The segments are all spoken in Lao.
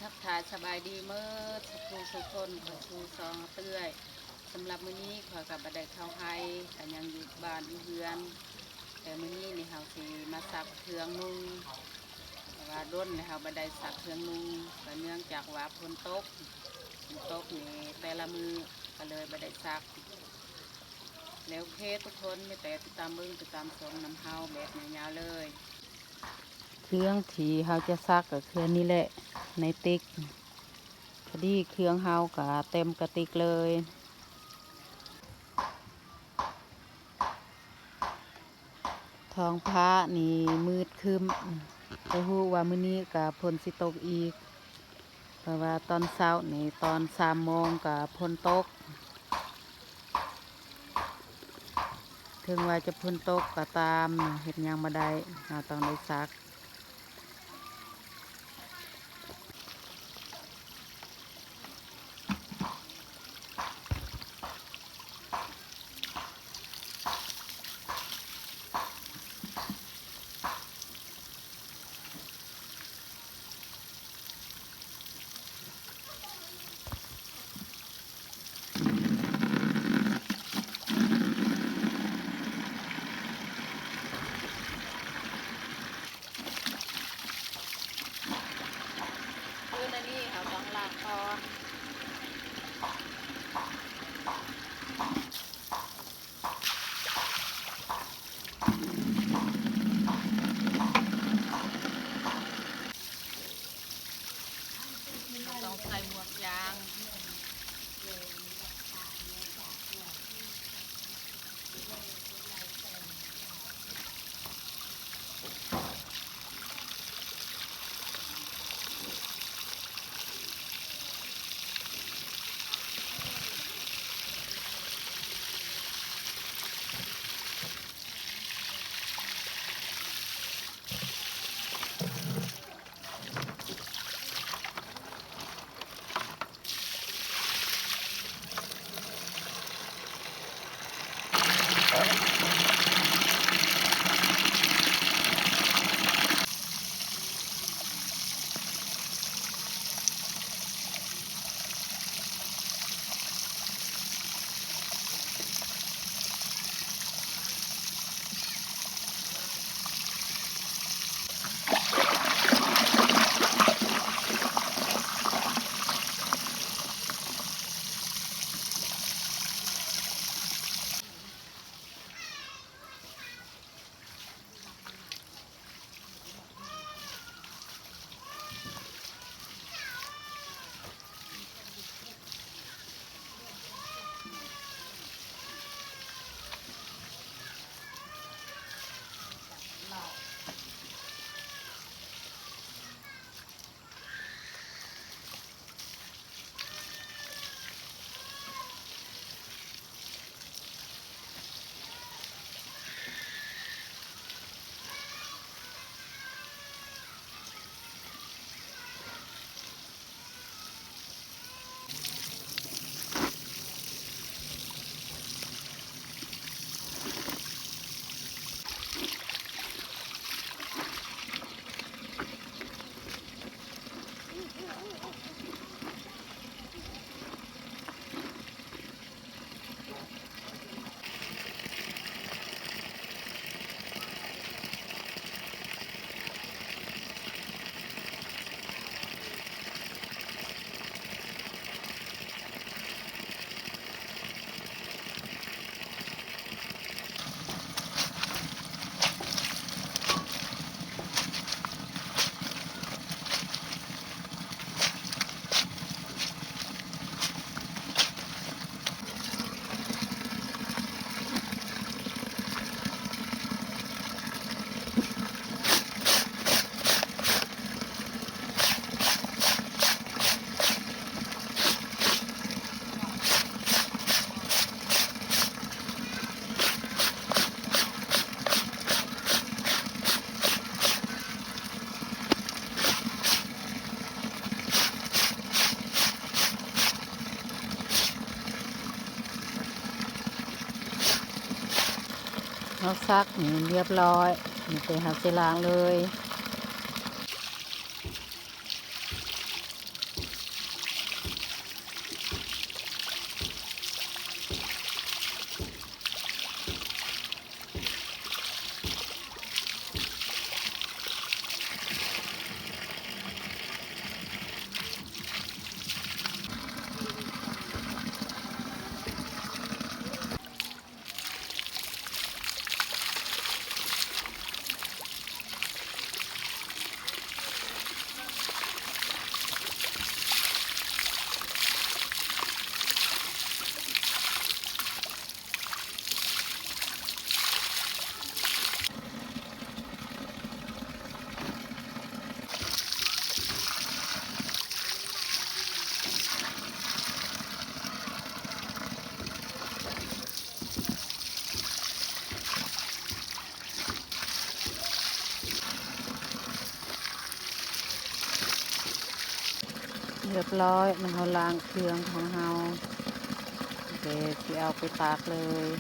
ທັກທາຍສະບາຍດີເໝິດສູ່ຜູ້ສູ່ຄົນ ເຂົ້າສູ່ຊ່ອງເອື້ອຍ. ສຳລັບມື້ນີ້ຂ້ອຍກໍບໍ່ໄດ້ເຂົ້າໄຮ່ ກໍຍັງຢູ່ບ້ານຢູ່ເຮືອນ, ແຕ່ມື້ນີ້ນີ້ເຮົາຊິມາຊັກເຄື່ອງນຸ່ງ ເພາະວ່າດົນແລ້ວເຮົາບໍ່ໄດ້ຊັກເຄື່ອງນຸ່ງ ກໍເນື່ອງຈາກວ່າຝົນຕົກ, ຝົນຕົກນີ້ແຕ່ລະມື້ກໍເລີຍບໍ່ໄດ້ຊັກ. ແລ້ວໂອເຄທຸກຄົນ ມີແຕ່ຕິດຕາມເບິ່ງ ຕິດຕາມຊົມນຳເຮົາແບບຍາວໆເລີຍ. ເຄື່ອງທີ່ເຮົາຈະຊັກກໍຄືອັນນີ້ແຫຼະ ໃນຕິກ ພໍດີເຄື່ອງເຮົາກໍເຕັມກະຕິກເລີຍ. ທ້ອງຟ້ານີ້ມືດຄຶ້ມ ບໍ່ຮູ້ວ່າມື້ນີ້ກໍຝົນຊິຕົກອີກ ເພາະວ່າຕອນເຊົ້ານີ້ ຕອນສາມໂມງກໍຝົນຕົກ. ເຖິງວ່າຈະຝົນຕົກກໍຕາມ ເຮັດຫຍັງບໍ່ໄດ້ ເຮົາຕ້ອງໄດ້ຊັກ. ຄືອັນນີ້ເຮົາຕ້ອງລ້າງກ່ອນ. ຕ້ອງໃສ່ໝວກຢາງ. ເຮົາຊັກນີ້ຮຽບຮ້ອຍ ມີແຕ່ເຮົາຊິລ້າງເລີຍ. ຮຽບຮ້ອຍ ເຮົາລ້າງເຄື່ອງຂອງເຮົາ ເດ ຊິເອົາໄປຕາກເລີຍ.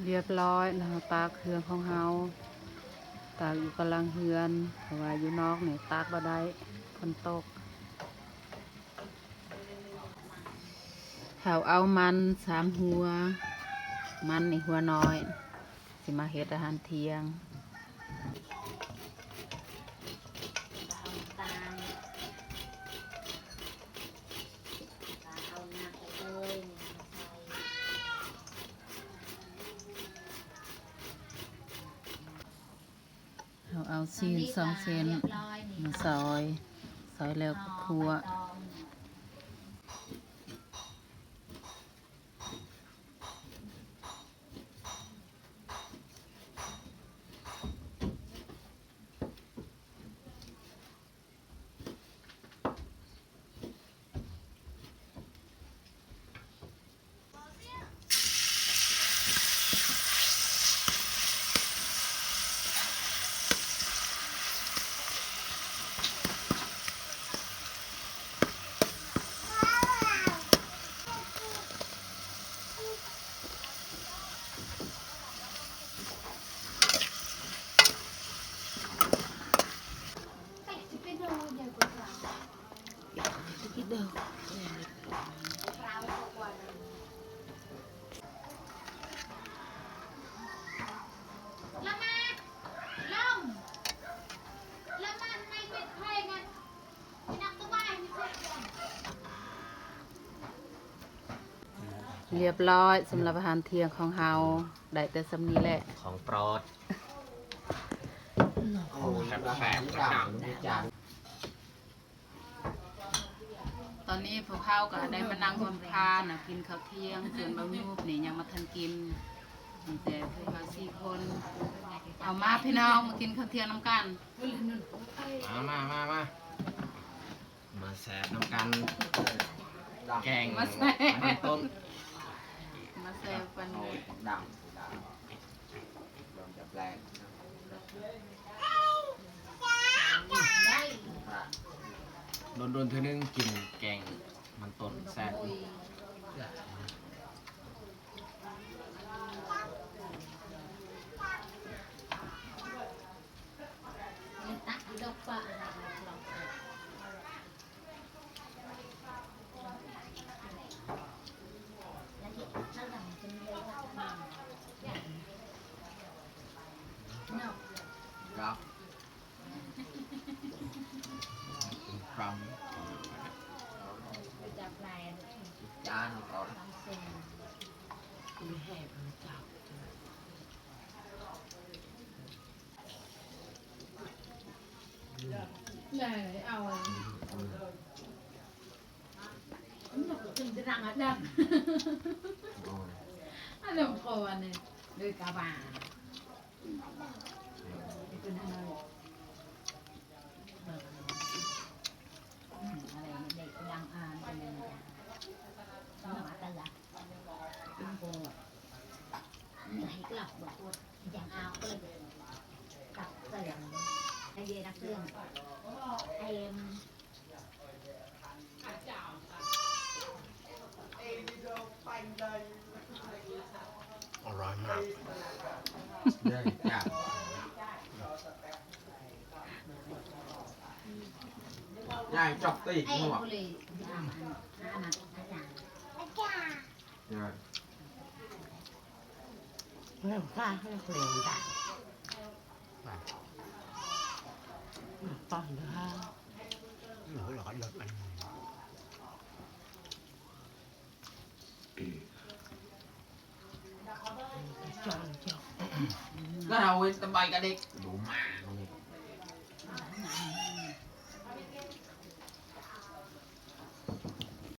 ຮຽບຮ້ອຍ ເຮົາຕາກເຄື່ອງຂອງເຮົາ ຕາກຢູ່ກາງຫຼັງເຮືອນ ເພາະວ່າຢູ່ນອກນີ້ຕາກບໍ່ໄດ້ ຝົນຕົກ. ເຮົາເອົາມັນສາມຫົວ ມັນນີ້ຫົວນ້ອຍ ຊິມາເຮັດອາຫານທ່ຽງ. ເຮົາເອົາຊີ້ນສອງເສັ້ນມາຊອຍ ຊອຍແລ້ວກໍຂົ້ວ. ຮຽບຮ້ອຍ ສຳລັບອາຫານທ່ຽງຂອງເຮົາ ໄດ້ແຕ່ສ່ຳນີ້ແຫຼະ ຂອງໂປດ. ໂອ້ ແຊບໆ ຕອນນີ້ພວກເຮົາກໍໄດ້ມານັ່ງຮ່ວມພານະ ກິນເຂົ້າທ່ຽງ ສ່ວນບ່າວຍູບນີ້ຍັງບໍ່ທັນກິນ ມີແຕ່ພວກເຮົາສີ່ຄົນ. ເອົາມາພີ່ນ້ອງ ມາກິນເຂົ້າທ່ຽງນຳກັນ. ມາ ມາ ມາ ມາ ມາແຊບນຳກັນ ແກງ ມາແຊບ ມັນຕົ້ນ ມາແຊບກັນເລີຍ. ດົນໆເທື່ອໜຶ່ງກິນແກງມັນຕົ້ນແຊບ. ອະຮ່ອຍມາກ. ຍາຍຈອກຕີກຫົວ. ຍາຍ. ເອົາຂ້າໃຫ້ເຂົາເລີຍ. ປານເດີ ໂອ້ຍ ລະກະເລີດອັນ ລະເຮົາເຮັດສະບາຍກະເດັກ